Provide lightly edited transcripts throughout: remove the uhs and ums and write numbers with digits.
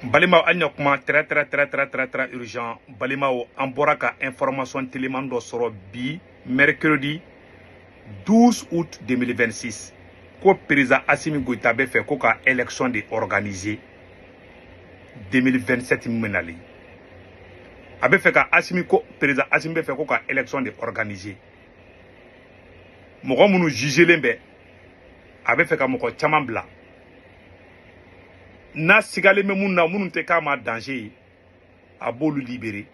Balimaw, an ɲa kuma très très très très très très urgent. Balimaw, an bɔra ka information teliman dɔ sɔrɔ bi, mercredi 12 août 2026, ko président Assimi Goïta bɛ fɛ ko ka élection de organiser 2027 min bɛ nalen. A bɛ fɛ ka Assimi, ko président Assimi bɛ fɛ ko ka élection de organiser. Mɔgɔ minnu jugelen bɛ, a bɛ fɛ ka mɔgɔ caman bila n'a sigalen bɛ mun na, minnu tɛ k'a ma danger ye, a b'olu libérer.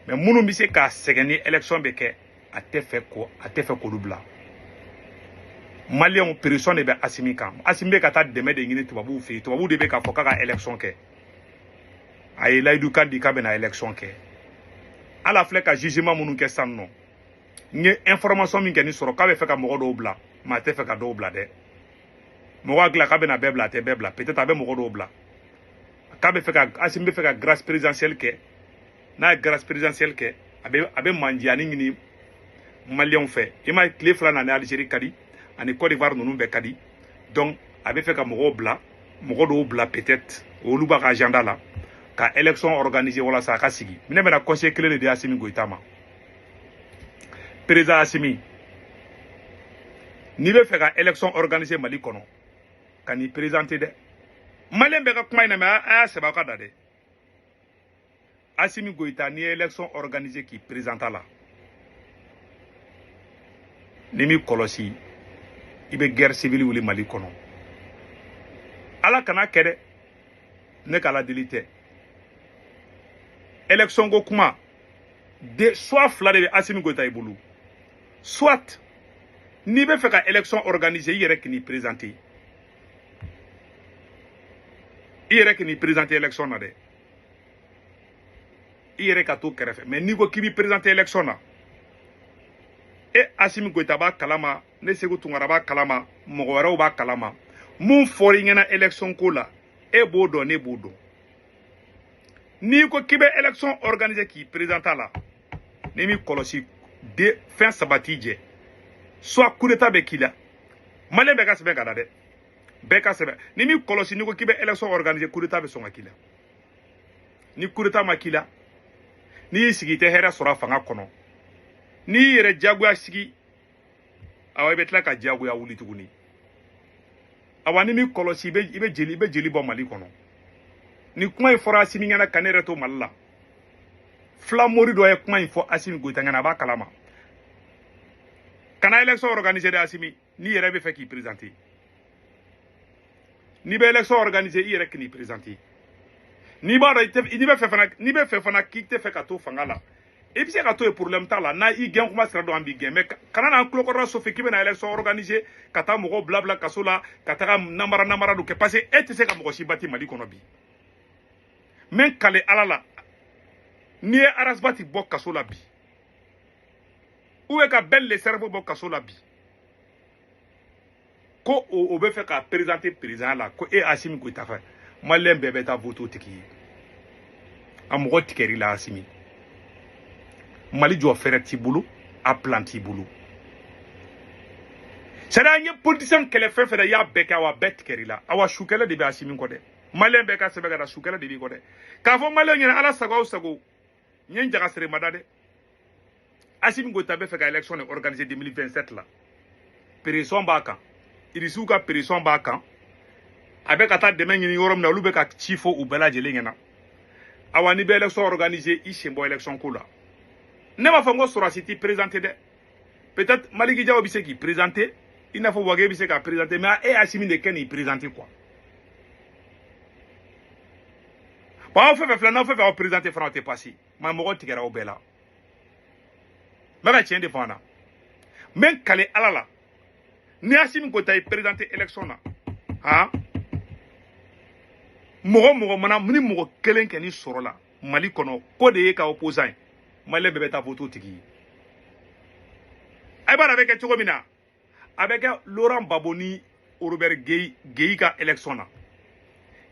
Mais minnu bɛ se k'a sɛgɛn ni élection bɛ kɛ, a tɛ fɛ k'olu bila. Maliyɛnw, pression de bɛ Asimi kan. Asimi bɛ ka taa dɛmɛ de ɲini tubabuw fɛ yen. Tubabuw de bɛ k'a fɔ k'a ka élection kɛ. A ye layidu kan di k'a bɛna élection kɛ. Ala filɛ ka jugement minnu kɛ sisan nɔ, n ye information min kɛ ni sɔrɔ k'a bɛ fɛ ka mɔgɔ dɔw bila, mais a tɛ fɛ ka dɔw bila dɛ. Mɔgɔ hakili la k'a bɛna bɛɛ bila, a tɛ bɛɛ bila. Peut-être a bɛ mɔgɔ dɔw bila. K'a bɛ fɛ ka, Asimi bɛ fɛ ka grâce présidentielle kɛ. N'a ye grâce présidentielle kɛ, a bɛ manjiyani ɲini maliyɛnw fɛ. I m'a ye, tile fila na ni Algérie ka di, ani Côte d'Ivoire ninnu bɛɛ ka di. Donc a bɛ fɛ ka mɔgɔw bila, mɔgɔ dɔw bila, peut-être olu b'a ka agenda la ka élection organiser walasa a ka sigi. Ne bɛna conseil kelen de di Asimi Goïta ma. Président Asimi, n'i bɛ fɛ ka élection organiser Mali kɔnɔ, ka n'i présenter dɛ. Maliyɛn bɛɛ ka kuma in na, mais a y'a sɛbɛn aw ka da dɛ. Asimi Goïta, n'i ye élection organiser k'i présenter la, n'i m'i kɔlɔsi, i bɛ guerre civile wuli Mali kɔnɔ. Ala kana kɛ dɛ, ne ka ala deli tɛ. Élection ko kuma de, soit fila de bɛ Asimi Goïta i bolo. Soit n'i bɛ fɛ ka élection organiser, i yɛrɛ k'i présenter, i yɛrɛ k'i présenter élection na dɛ, i yɛrɛ ka to kɛrɛfɛ. Mais n'i ko k'i b'i présenter élection na, e Asimi Goïta b'a kalama, ne Segu Tunkara b'a kalama, mɔgɔ wɛrɛw b'a kalama. Mun fɔra i ɲɛna élection ko la, e b'o dɔn, ne b'o dɔn. N'i ko k'i bɛ élection organiser k'i présenter a la, n'i m'i kɔlɔsi de, fɛn saba t'i jɛ. Soit coup d'état bɛ k'i la. Maliyɛn bɛɛ ka sɛbɛn ka da dɛ, bɛɛ ka sɛbɛn. N'i m'i kɔlɔsi, n'i ko k'i bɛ élection organiser, coup d'état bɛ sɔn ka k'i la. Ni coup d'état ma k'i la, n'i y'i sigi, i tɛ hɛrɛ sɔrɔ a fanga kɔnɔ. N'i y'i yɛrɛ diyagoya sigi, awa, i bɛ tila ka diyagoya wuli tuguni. Awa, ni m'i kɔlɔsi, i bɛ jeli bɔ Mali kɔnɔ. Ni kuma in fɔra Asimi ɲɛna, ka ne yɛrɛ to Mali la, filamori dɔ ye kuma in fɔ Asimi Goïta ɲɛna, a b'a kalama. Kana élection organiser dɛ Asimi, n'i yɛrɛ bɛ fɛ k'i présenter. N'i bɛ élection organiser, i yɛrɛ k'i présenter. N'i b'a dɔn n'i bɛ fɛ fana, n'i bɛ fɛ fana k'i tɛ fɛ ka to fanga la, i bɛ se ka to yen, problème t'a la. N'a i gɛn kuma sira dɔn, an b'i gɛn. Mais kana n'an tulokɔrɔla sɔfɛ k'i bɛna élection organiser, ka taa mɔgɔw bila bila kaso la, ka taga namara namara dɔ kɛ, parce que e tɛ se ka mɔgɔ si bati Mali kɔnɔ bi. N bɛ n kale Ala la, n'i ye Ras Bath bɔ kaso la bi, ou bien ka Ben le Cerveau bɔ kaso la bi, ko o bɛ fɛ ka présenter président la, ko e Asimi Goïta fɛ, maliyɛn bɛɛ bɛ taa vote o tigi ye. A mɔgɔ tigɛr'i la Asimi. Mali jɔ fɛrɛ t'i bolo, a plan t'i bolo. C'est à dire, an ye politicien kɛlɛ fɛn fɛn na, i y'a bɛɛ kɛ, awa, bɛɛ tigɛr'i la. Awa, sukɛlɛ de bɛ Asimi kɔ dɛ. Maliyɛn bɛɛ ka sɛbɛn ka da, sukɛlɛ de b'i kɔ dɛ. K'a fɔ maliyɛn ɲɛna, Ala sago aw sago, n ye n jaga sere ma da dɛ. Asimi Goïta bɛ fɛ ka élection de organiser 2027 la. Pression b'a kan, irisiw ka pression b'a kan. A bɛ ka taa dɛmɛ ɲini yɔrɔ min na, olu bɛ ka ci fɔ u bɛɛ lajɛlen ɲɛna. Awa, n'i bɛ élection organiser, i sen bɔ élection ko la. Ne m'a fɔ n ko sɔrɔsi t'i présenter dɛ. Peut-être Maliki Diaw bɛ se k'i présenter, i n'a fɔ Wage bɛ se k'a présenter, mais e Asimi de kɛ n'i présenter quoi. Bon, aw fɛn fɛn filɛ, n'aw fɛn fɛn aw présenter fana, aw tɛ passer. Mais mɔgɔ tigɛra aw bɛɛ la. N bɛ ka tiɲɛ de fɔ an na. N bɛ n kale Ala la, ni Asimi Goïta y'i présenter élection na, han, mɔgɔ mɔgɔ mana ni mɔgɔ kelen kɛ ni sɔrɔ la Mali kɔnɔ, ko de ye ka opposant ye, maliyɛn bɛɛ bɛ taa vote o tigi ye. A b'a dɔn a bɛ kɛ cogo min na, a bɛ kɛ Laurent Gbagbo ni Robert Gueï ka élection na.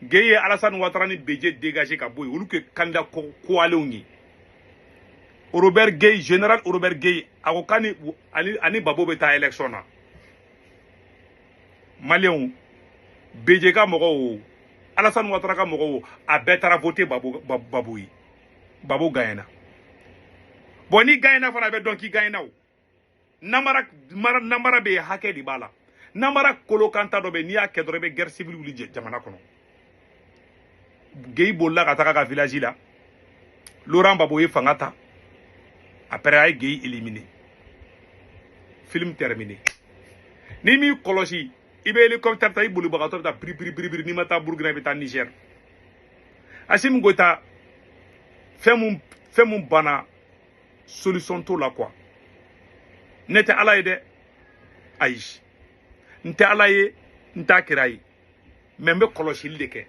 Gueï ye Alassane Ouattara ni Bédié dégagé ka bɔ yen, olu kɛ candidat koalenw ye. Robert Gueï, général Robert Gueï, a ko k'a ni ani Gbagbo bɛ taa élection na. Maliyɛnw, Bédié ka mɔgɔw, Alassane Ouattara ka mɔgɔw a bɛɛ taara voter Gbagbo ye. Gbagbo gagnera. Bon, ni gagnera fana a bɛ dɔn k'i gagnera o. Namara mara namara bɛ yen, hakɛ de b'a la. Namara kolokanta dɔ bɛ yen, n'i y'a kɛ dɔrɔn i bɛ guerre civile wuli jamana kɔnɔ. Guéï bolila ka taga ka village la. Laurent Gbagbo ye fanga ta. Après a ye Guéï éliminé. Film terminé. N'i m'i kɔlɔsi, i bɛ hélicoptère ta, i bolibagatɔ bɛ taa biri biri biri biri, n'i ma taa Burukina i bɛ taa Niger. Assimi Goïta, fɛn mun banna, solution t'o la quoi. Ne tɛ Ala ye dɛ, ayi, n tɛ Ala ye, n t'a kira ye, mais n bɛ kɔlɔsili de kɛ.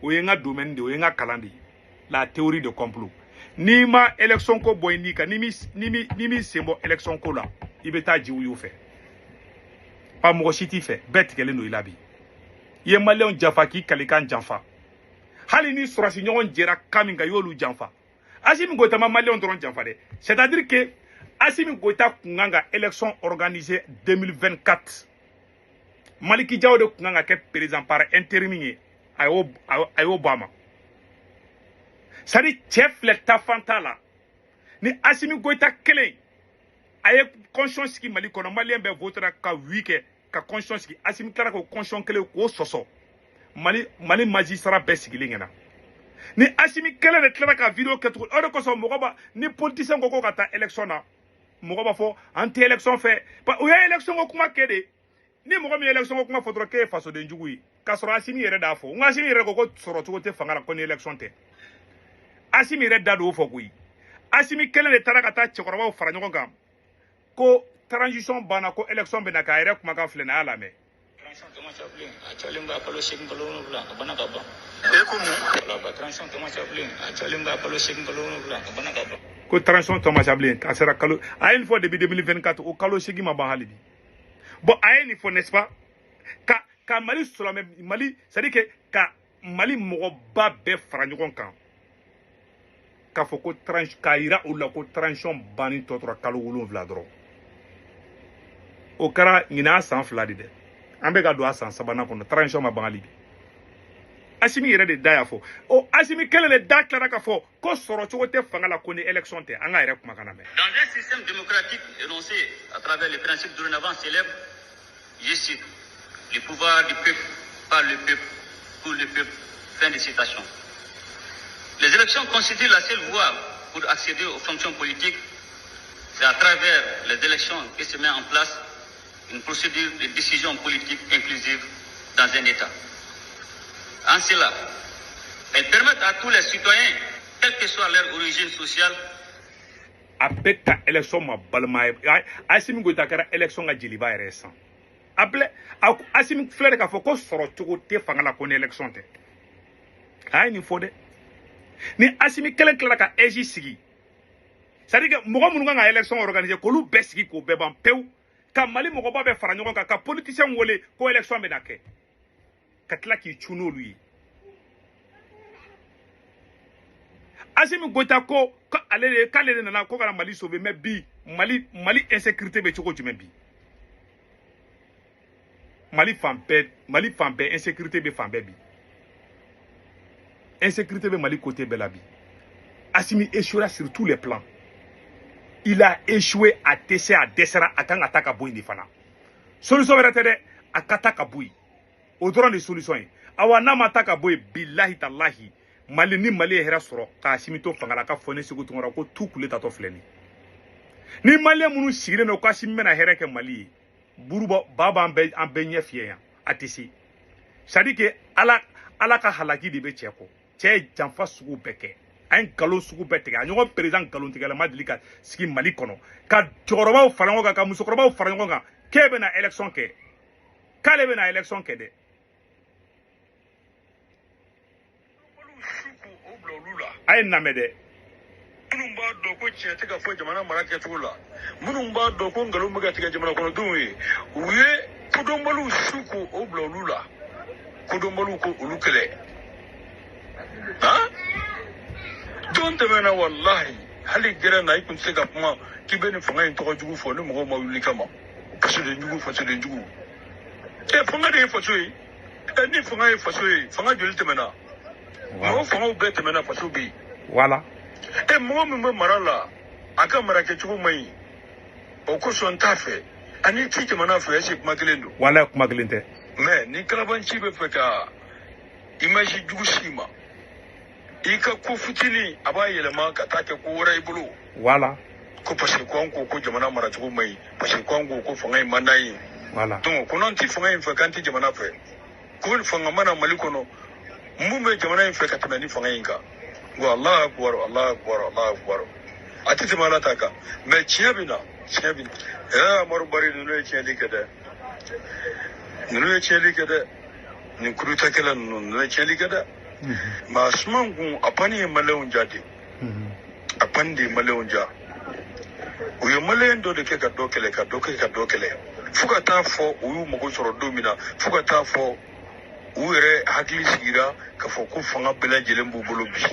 O ye n ka domaine de ye, o ye n ka kalan de ye, la théorie de complot. N'i ma élection ko bɔ i ni kan, n'i m'i sen bɔ élection ko la, i bɛ taa jiw fɛ. Pa mɔgɔ si t'i fɛ, bɛɛ tigɛlen don i la bi. I ye maliyɛnw janfa k'i kalikan janfa. Hali ni sɔrɔsi ɲɔgɔn jɛra kan min kan, i y'olu janfa. Assimi Goïta ma maliyɛnw dɔrɔn janfa dɛ, c'est à dire que Assimi Goïta kun kan ka élection organiser 2024. Malick Diaw de kun kan ka kɛ président par intérim ye, a y'o bɔ a ma. C'est à dire cɛ filɛ tafan t'a la. Ni Assimi Goïta kelen a ye constitution sigi Mali kɔnɔ, maliyɛn bɛɛ votera ka oui kɛ ka constitution sigi. Assimi tilara k'o constitution kelen k'o sɔsɔ Mali magistrat bɛɛ sigilen ɲɛna. Ni Assimi kelen de tilara ka vidéo kɛ tuguni, o de kosɔn mɔgɔ b'a ni politicien ko ka taa élection na, mɔgɔ b'a fɔ an tɛ élection fɛ. U ye élection ko kuma kɛ de. Ni mɔgɔ min ye élection ko kuma fɔ dɔrɔn, k'e ye fasoden jugu ye, k'a sɔrɔ Assimi yɛrɛ d'a fɔ. N ko Assimi yɛrɛ ko ko sɔrɔ cogo tɛ fanga la ko ni élection tɛ. Assimi yɛrɛ da don o fɔ koyi. Assimi kelen de taara ka taa cɛkɔrɔbaw fara ɲɔgɔn kan ko transition banna, ko élection bɛ na, k'a yɛrɛ kumakan filɛ nin ye, a y'a lamɛn. Transition tɔ ma ca bilen, a cayalen ba kalo 8, kalo 7, a banna ka ban. E ko mun? Wala ba transition tɔ ma ca bilen, a cayalen ba kalo 8, kalo 7, a banna ka ban. Ko transition tɔ ma ca bilen, a sera kalo, a ye nin fɔ depuis 2024, o kalo 8 ma ban hali bi. Bon, a ye nin fɔ, n'est-ce pas, ka Mali silamɛ Mali, c'est à dire que ka Mali mɔgɔba bɛɛ fara ɲɔgɔn kan k'a fɔ ko k'a yira olu la ko transition banni tɔ tora kalo 7 dɔrɔn. O kɛra ɲinan san 2 de dɛ, an bɛ ka don a san 3nan kɔnɔ, transition ma ban hali bi. Assimi yɛrɛ de da y'a fɔ. O Assimi kelen de da tilara k'a fɔ ko sɔrɔ cogo tɛ fanga la ko ni élection tɛ. An ka yɛrɛ kumakan lamɛn. Dans un système démocratique énoncé à travers les principes dorénavant célèbres, je cite, le pouvoir du peuple, par le peuple, pour le peuple, fin de citation. Les élections constituent la seule voie pour accéder aux fonctions politiques. C'est à travers les élections que se met en place une procédure de décision politique inclusive dans un État. En cela, elles permettent à tous les citoyens, quelle que soit leur origine sociale, A bɛ ka élection ma balima ye. Assimi Goïta kɛra élection ka jeliba yɛrɛ ye sisan. A filɛ, Assimi filɛ de k'a fɔ ko sɔrɔ cogo tɛ fanga la ko ni élection tɛ. A ye nin fɔ dɛ. Ni Assimi kelen tilara ka AIGE sigi, c'est à dire que mɔgɔ minnu kan ka élection organiser, k'olu bɛɛ sigi k'o bɛɛ ban pewu, ka Mali mɔgɔba bɛɛ fara ɲɔgɔn kan, ka politicien wele ko élection bɛna kɛ, ka tila k'i cun n'olu ye. Assimi Goïta ko k'ale de nana ko ka na Mali sauver, mais bi Mali insécurité bɛ cogo jumɛn bi? Mali fan bɛɛ insécurité bɛ fan bɛɛ bi. Insécurité bɛ Mali côté bɛɛ la bi. Assimi échouera sur tous les plans. Il a échoué, a tɛ se, a dɛsɛra, a kan ka taa ka bɔ yen de fana. Solution wɛrɛ tɛ dɛ, a ka taa ka bɔ yen. O dɔrɔn de solution ye. Awa n'a ma taa ka bɔ yen, bilahi talahi, Mali ni Mali ye hɛrɛ sɔrɔ k'a Assimi to fanga la, ka fɔ ne Sékou Tounkara ko tu kule tatɔ filɛ nin. Ni maliyɛn minnu sigilen don ko Assimi bɛna hɛrɛ kɛ Mali ye, buruba ba b'an bɛɛ, an bɛɛ ɲɛ fiyɛ yan, a tɛ se. C'est à dire que Ala ka halaki de bɛ cɛ kɔ. Cɛ ye janfa sugu bɛɛ kɛ, a ye nkalon sugu bɛɛ tigɛ, a ɲɔgɔn président nkalontigɛla ma deli ka sigi Mali kɔnɔ, ka cɛkɔrɔbaw fara ɲɔgɔn kan, ka musokɔrɔbaw fara ɲɔgɔn kan, k'e bɛna élection kɛ, k'ale bɛna élection kɛ dɛ. A ye lamɛn dɛ. Minnu b'a dɔn ko tiɲɛ tɛ ka fɔ jamana mara kɛcogo la, minnu b'a dɔn ko nkalon bɛ ka tigɛ jamana kɔnɔdenw ye, u ye kodɔnbaliw su k'o bila olu la, kodɔnbaliw ko olu kɛlɛ. Han, don tɛmɛna, walahi hali gɛrɛ na i tun tɛ se ka kuma k'i bɛ nin fanga in tɔgɔ jugu fɔ ni mɔgɔw ma wuli kama. Fasoden jugu, fasoden jugu. Ɛ, fanga de ye faso ye. Ni fanga ye faso ye, fanga joli tɛmɛna? Mɔgɔ fangaw bɛɛ tɛmɛna, faso bɛ yen. Voilà. Mɔgɔ min bɛ mara la, a ka mara kɛcogo man ɲi, o kosɔn n t'a fɛ. Ani ci jamana fɛ, est-ce que kuma kelen don? Wala, kuma kelen tɛ. Mais ni kalabanci bɛ fɛ ka image jugu s'i ma, i ka ko fitinin, a b'a yɛlɛma ka taa kɛ ko wɛrɛ i bolo. Voilà. Ko parce que ko an ko ko jamana maracogo man ɲi, parce que ko an ko ko fanga in man d'an ye. Voilà. Donc ko n'an ti fanga in fɛ, k'an ti jamana fɛ, ko fanga mana Mali kɔnɔ, mun bɛ jamana in fɛ ka tɛmɛ ni fanga in kan? N ko Alahu akubaru, Alahu akubaru, Alahu akubaru. A tɛ tɛmɛ Ala ta kan, mais tiɲɛ bɛ na, tiɲɛ bɛ na. Amadu Bari, ninnu ye tiɲɛli kɛ dɛ, ninnu ye tiɲɛli kɛ dɛ, nin kurutakɛla ninnu, ninnu ye tiɲɛli kɛ dɛ. Mais Asuman kun, a panni ye maliyɛnw ja de, a panni de ye maliyɛnw ja. U ye maliyɛn dɔ de kɛ ka dɔ kɛlɛ, ka dɔ kɛ ka dɔ kɛlɛ, fo ka taa fɔ u y'u mago sɔrɔ don min na, fo ka taa fɔ u yɛrɛ hakili sigira k'a fɔ ko fanga bɛɛ lajɛlen b'u bolo bi.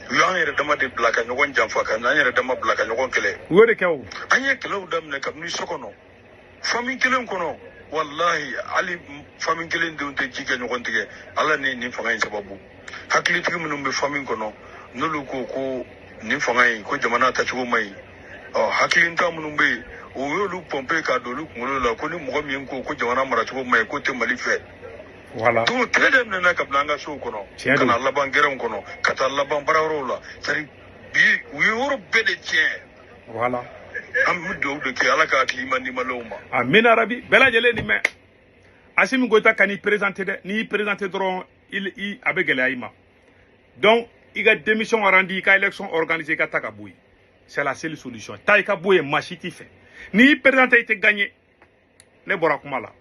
U y'an yɛrɛ dama de bila ka ɲɔgɔn janfa, ka n'an yɛrɛ dama bila ka ɲɔgɔn kɛlɛ. U y'o de kɛ o. An ye kɛlɛw daminɛ kabini so kɔnɔ, famille kelen kɔnɔ. Walahi, hali famille kelen denw tɛ ji kɛ ɲɔgɔn tigɛ. Ala ni nin fanga in sababu, hakilitigi minnu bɛ famille kɔnɔ, n'olu ko ko nin fanga in, ko jamana tacogo man ɲi, ɔ hakilintan minnu bɛ yen, o y'olu pɔnpe k'a don olu kunkolo la ko ni mɔgɔ min ko ko jamana maracogo man ɲi, k'o tɛ Mali fɛ. Voilà. Donc kɛlɛ daminɛna kabini an ka sow kɔnɔ, ka na laban gɛrɛnw kɔnɔ, ka taa laban baarayɔrɔw la. C'est à dire bi, u ye yɔrɔ bɛɛ de tiɲɛ. Voilà. An bɛ dugawu de kɛ, Ala ka hakili ɲuman di maliyɛnw ma. Amina rabi. Bɛɛ lajɛlen nin mɛn. Assimi Goïta kan'i présenter dɛ. N'i y'i présenter dɔrɔn, i a bɛ gɛlɛya i ma. Donc i ka démission rendu, i ka élection organisée, i ka taa ka bɔ yen. C'est la seule solution. Taa i ka bɔ yen, maa si t'i fɛ. N'i y'i présenter, i tɛ gagner. Ne bɔra kuma la.